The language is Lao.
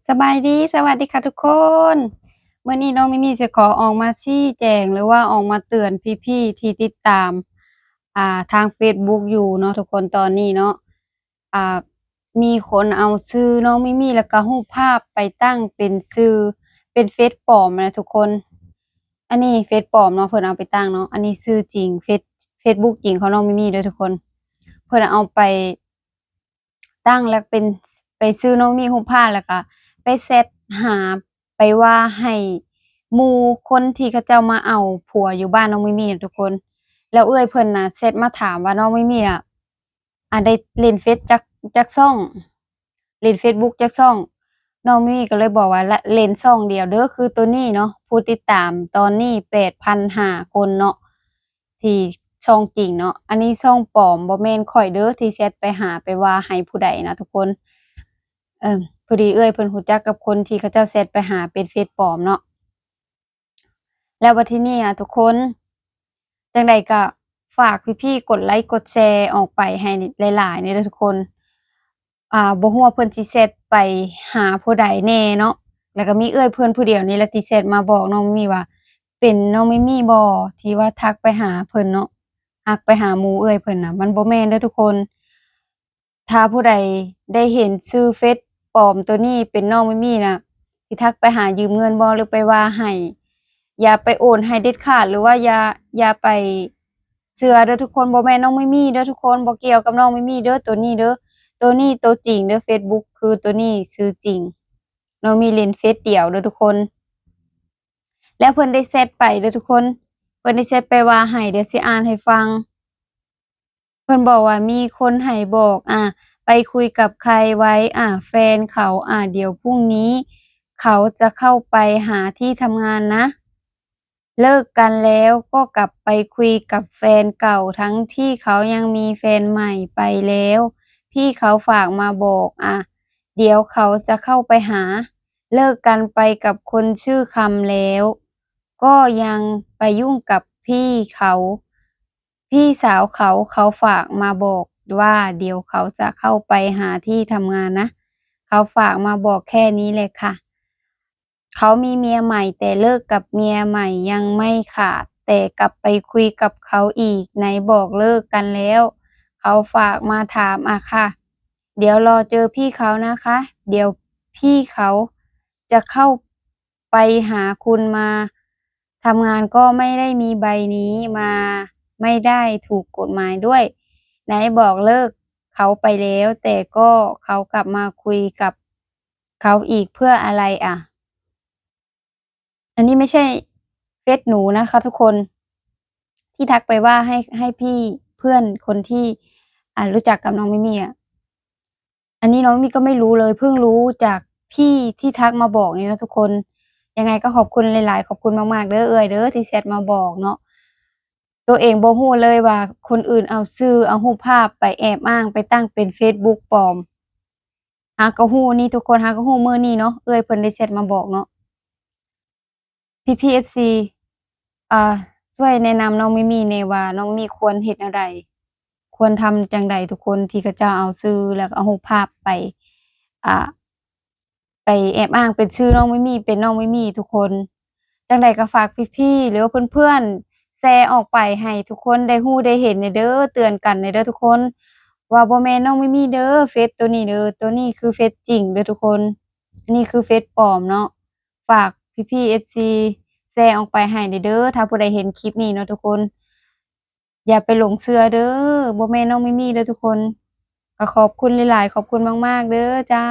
ສະບາຍດີ ສະຫວັດດີຄ່ະທຸກຄົນ. ມື້ນີ້ນ້ອງມິມີຊິຂໍອອກມາຊີ້ແຈງ ຫຼືວ່າອອກມາເຕືອນພີ່ໆທີ່ຕິດຕາມ ອ່າ ທາງເຟສບຸກຢູ່ເນາະທຸກຄົນ. ຕອນນີ້ເນາະ ອ່າ ມີຄົນເອົາຊື່ນ້ອງມິມີ ແລ້ວກໍຮູບພາບໄປຕັ້ງເປັນຊື່ ເປັນເຟສປອມນະທຸກຄົນ. ອັນນີ້ເຟສປອມເນາະ ເພິ່ນເອົາໄປຕັ້ງເນາະ. ອັນນີ້ຊື່ຈິງ ເຟສ ເຟສບຸກຈິງຂອງນ້ອງມິມີເດີທຸກຄົນ. ເພິ່ນເອົາໄປ ຕັ້ງ ແລ້ວເປັນ ໄປຊື່ນ້ອງມີຮູບພາບ ແລ້ວກະໄປແຊັດຫາ ໄປວ່າໃຫ້ໝູ່ຄົນທີ່ເຂົາເຈົ້າມາເອົາຜົວຢູ່ບ້ານນ້ອງມີມີນະທຸກຄົນ. ແລ້ວເອື້ອຍເພິ່ນນະແຊັດມາຖາມວ່ານ້ອງມີມີນະ ອັນ ໄດ້ຫຼິ້ນເຟສຈັກ ຈັກຊ່ອງ ຫຼິ້ນເຟສບຸກຈັກຊ່ອງ. ນ້ອງມີມີກໍເລີຍບອກວ່າ ລະ ຫຼິ້ນຊ່ອງດຽວເດີ ຄືໂຕນີ້ເນາະ ຜູ້ຕິດຕາມຕອນນີ້ແປດພັນຫ້າຄົນເນາະ ທີ່ຊ່ອງຈິງເນາະ. ອັນນີ້ຊ່ອງປອມ ບໍ່ແມ່ນຂ້ອຍເດີທີ່ແຊັດໄປຫາ ໄປວ່າໃຫ້ຜູ້ໃດນະທຸກຄົນ. ເອີ ພໍດີເອື້ອຍເພິ່ນຮູ້ຈັກກັບຄົນທີ່ເຂົາເຈົ້າແຊັດໄປຫາເປັນເຟສປອມເນາະ. ແລ້ວບັດທີນີ້ອະທຸກຄົນ ຈັ່ງໃດກໍຝາກພີ່ໆກົດໄລກົດແຊອອກໄປໃຫ້ຫຼາຍໆແດ່ເດີທຸກຄົນ. ອ່າ ບໍ່ຮູ້ວ່າເພິ່ນຊິແຊັດໄປຫາຜູ້ໃດແດ່ເນາະ. ແລ້ວກໍມີເອື້ອຍເພິ່ນຜູ້ດຽວນີ້ແຫຼະທີ່ແຊັດມາບອກນ້ອງມີມີວ່າ ເປັນນ້ອງມີມີບໍ່ ທີ່ວ່າທັກໄປຫາເພິ່ນເນາະ ທັກໄປຫາໝູ່ເອື້ອຍເພິ່ນນະ. ມັນບໍ່ແມ່ນເດີທຸກຄົນ. ຖ້າຜູ້ໃດໄດ້ເຫັນຊື່ເຟສປອມໂຕນີ້ເປັນນ້ອງມີມີນະ ຊິທັກໄປຫາຢືມເງິນບໍ່ ຫຼືໄປວ່າໃຫ້ ຢ່າໄປໂອນໃຫ້ເດັດຂາດ ຫຼືວ່າຢ່າ ຢ່າໄປເຊື່ອເດີທຸກຄົນ. ບໍ່ແມ່ນນ້ອງມີມີເດີທຸກຄົນ ບໍ່ກ່ຽວກັບນ້ອງມີມີເດີ ໂຕນີ້ເດີ. ໂຕນີ້ໂຕຈິງເດີ ເຟສບຸກຄືໂຕນີ້ຊື່ຈິງ. ນ້ອງມີຫຼິ້ນເຟສດຽວເດີທຸກຄົນ. ແລ້ວເພິ່ນໄດ້ແຊັດໄປເດີທຸກຄົນ ເພິ່ນໄດ້ແຊັດໄປວ່າໃຫ້ ດຽວຊິອ່ານໃຫ້ຟັງ. ເພິ່ນບອກວ່າມີຄົນໃຫ້ບອກ ອາ ໄປຄຸຍກັບໃຄໄວ້ ອາ ແຟນເຂົາ ອາ ດຽວພລຸ່ງນີ້ເຂົາຈະເຂົ້າໄປຫາທີ່ທຳງານນະ. ເລີກກັນແລ້ວກໍກັບໄປຄຸຍກັບແຟນເກົ່າ ທັງທີ່ເຂົາຍັງມີແຟນໃໝ່ໄປແລ້ວ. ພີ່ເຂົາຝາກມາບອກ ອາ ດຽວເຂົາຈະເຂົ້າໄປຫາ. ເລີກກັນໄປກັບຄົນຊື່ຄຳແລ້ວ ກໍຍັງໄປຫຍຸ້ງກັບພີ່ເຂົາ ພີ່ສາວເຂົາ ເຂົາຝາກມາບອກວ່າ ດຽວເຂົາຈະເຂົ້າໄປຫາທີ່ທຳງານນະ. ເຂົາຝາກມາບອກແຄ່ນີ້ແຫຼະຄ່ະ. ເຂົາມີເມຍໃໝ່ ແຕ່ເລີກກັບເມຍໃໝ່ຍັງໄມ່ຂາດ ແຕ່ກັບໄປຄຸຍກັບເຂົາອີກ ໄນບອກເລີກກັນແລ້ວ. ເຂົາຝາກມາຖາມ ອາຄ່ະ ດຽວລໍເຈີພີ່ເຂົານະຄະ ດຽວພີ່ເຂົາຈະເຂົ້າໄປຫາຄຸນມາ. ທຳງານກໍໄມ່ໄດ້ມີໃບນີ້ມາ ໄມ່ໄດ້ຖືກກົດໝາຍດ້ວຍ. ໄນບອກເລີກເຂົາໄປແລ້ວ ແຕ່ກໍເຂົາກັບມາຄຸຍກັບເຂົາອີກເພື່ອອະໄລອະ? ອັນນີ້ໄມ່ໃຊ່ເຟສໜູນະຄະທຸກຄົນ ທີ່ທັກໄປວ່າໃຫ້ ໃຫ້ພີ່ເພື່ອນຄົນທີ່ ອາ ຮູ້ຈັກກັບນ້ອງມີມີອະ. ອັນນີ້ນ້ອງມີກໍໄມ່ຮູ້ເລີຍ ເພິ່ງຮູ້ຈາກພີ່ທີ່ທັກມາບອກນີ້ນະທຸກຄົນ. ຍັງໄງກໍຂອບຄຸນຫຼາຍໆ ຂອບຄຸນມາກໆເດີເອື້ອຍເດີທີ່ແຊັດມາບອກເນາະ. ໂຕເອງບໍ່ຮູ້ເລີຍວ່າຄົນອື່ນເອົາຊື່ ເອົາຮູບພາບໄປແອບອ້າງ ໄປຕັ້ງເປັນເຟສບຸກປອມ. ຫາກໍຮູ້ນີ້ທຸກຄົນ ຫາກໍຮູ້ມື້ນີ້ເນາະ ເອື້ອຍເພິ່ນໄດ້ແຊັດມາບອກເນາະ. ພີ່ໆ ເອັຟຊີ ອ່າ ຊ່ວຍແນະນຳນ້ອງມີມີແດ່ວ່າ ນ້ອງມີຄວນເຮັດແນວໃດ ຄວນທຳຈັ່ງໃດທຸກຄົນ ທີ່ເຂົາເຈົ້າເອົາຊື່ ແລ້ວກໍເອົາຮູບພາບໄປ ອ່າ ໄປແອບອ້າງເປັນຊື່ນ້ອງມີມີ ເປັນນ້ອງມີມີທຸກຄົນ. ຈັ່ງໃດກໍຝາກພີ່ໆ ຫຼືວ່າເພື່ອນໆ ແຊອອກໄປໃຫ້ທຸກຄົນໄດ້ຮູ້ໄດ້ເຫັນແດ່ເດີ ເຕືອນກັນແດ່ເດີທຸກຄົນ ວ່າບໍ່ແມ່ນນ້ອງມີມີເດີ ເຟສໂຕນີ້ເດີ ໂຕນີ້ຄືເຟສຈິງເດີທຸກຄົນ. ອັນນີ້ຄືເຟສປອມເນາະ. ຝາກພີ່ໆ ເອັຟຊີ ແຊອອກໄປໃຫ້ແດ່ເດີ ຖ້າຜູ້ໃດເຫັນຄລິບນີ້ເນາະທຸກຄົນ. ຢ່າໄປຫຼົງເຊື່ອເດີ ບໍ່ແມ່ນນ້ອງມີມີເດີທຸກຄົນ. ກໍຂອບຄຸນຫຼາຍໆ ຂອບຄຸນມາກໆເດີຈ້າ.